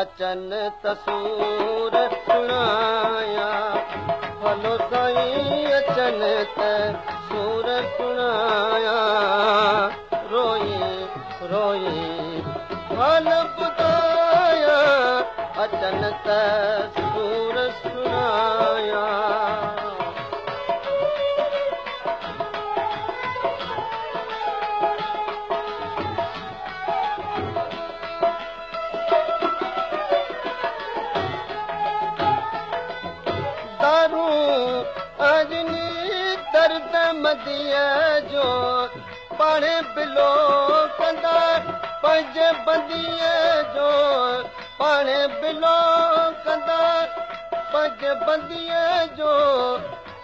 اچن ته سور سڻايان، ڀلو سائين اچن ته سور سڻايان، روئي روئي حال ٻڌايان، اچن ته سور سڻايان. دارو اجني درد مديءَ جو، پاڻي بلو ڪندا پنهنجي بنديءَ جو، پاڻي بلو ڪندا پنهنجي بنديءَ جو،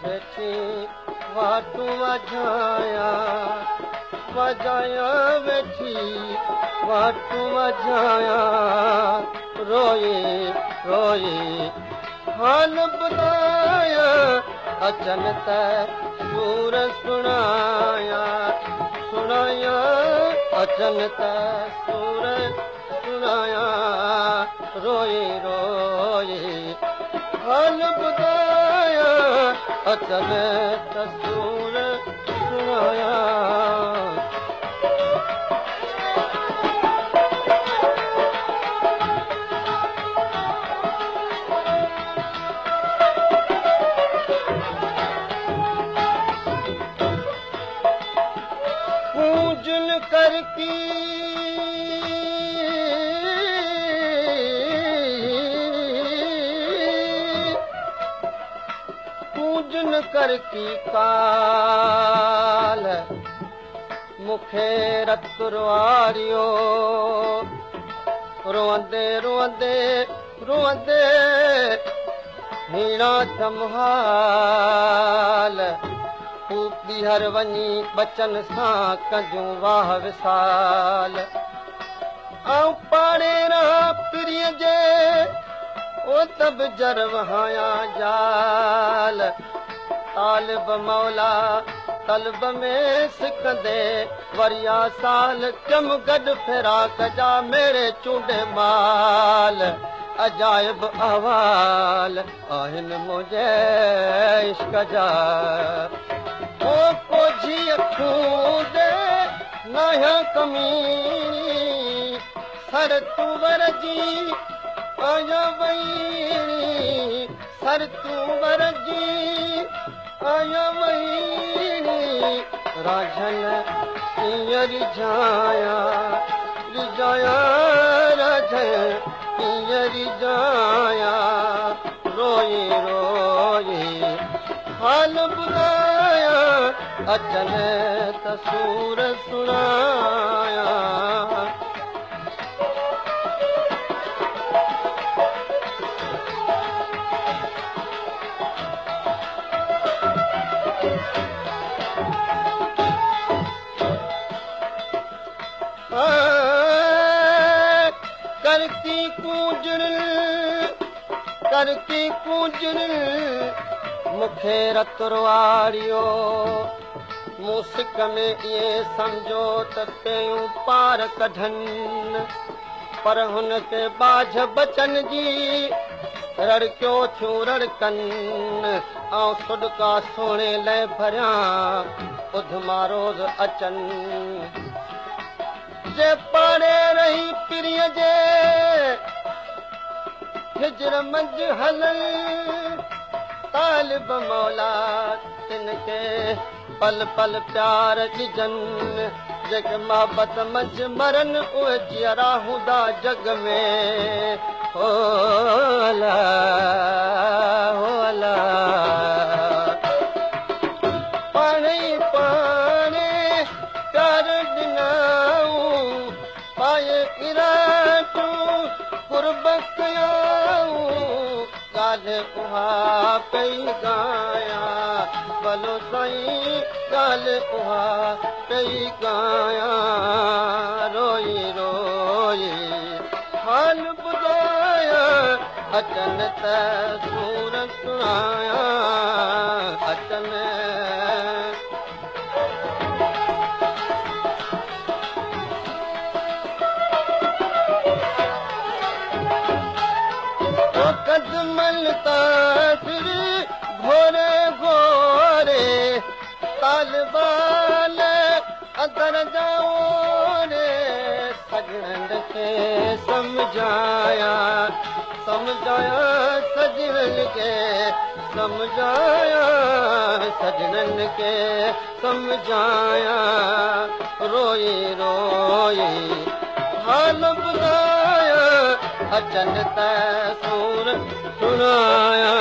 ويٺي واٽون وڄايان وڄايان، ويٺي واٽون وڄايان، روئي روئي حال ٻڌايان، اچن ته سور سڻايان سڻايان، اچن ته سور سڻايان، روئي روئي حال ٻڌايان، اچن ته سور سڻايان. पूजन करकी पूजन करकी काल मूंखे रत रुआरियो, रोअंदे रोअंदे रोअंदे हीणा थमहाल, हू ॿीहर वञी बचन सां कंदियूं वाह विसाल, ऐं पाणे रहा पीरीअ जे ओ तब जर वहाया जाल, तालिब मौला तलब में सिकंदे वरिया साल, कम गॾु फिराक जा मेरे चूंडे माल, अजाइब अहवाल आहिनि मुंहिंजे इश्क जा, ओ कोझी अखियूं दे नाहियां कमीणी, सर तूं वर जी आया वईणी, सर तूं वर जी आया वईणी, राझन कीअं रिझायां रिझायां, राझन कीअं रिझायां, रोई रोई हाल ॿुधायां, अचनि त सूर सुणायां. करकी कूंजर करकी कूंजर मूंखे रत रुआरियो, मूं सिक में ईअं सम्झो त पियूं पार कढनि, पर हुन खे बाझ बचन जी रड़कियो थियूं रड़कनि, ऐं सुॾका सुहिणे लाइ भरियां उधमा रोज़ अचनि, जे पाणे रही पीरीअ जे हिजर मंझ हलनि, तालिब मौला तिन खे पल पल प्यार ॾिजनि, जेके मोहबत मंझ मरनि उहे जीअरा हूंदा जग में, हो अला हो अला. पाणे पाणे प्यार ॾिनऊं, पाए इराटूं कुर्ब कयाऊं, ॻाल्हि उहा पई ॻायां, भलो साईं ॻाल्हि उहा पई ॻायां, रोई रोई हाल ॿुधायां, अचनि त सूर सुणायां, अचनि. اچن ته سر گهوري گهوري، طالبان اندر جا اوري، سڄڻن کي سمجهايا، سمجهايا سڄڻن کي سمجهايا، سڄڻن کي سمجهايا. روئي روئي حال ٻڌايا، اچن ته سور سڻايا.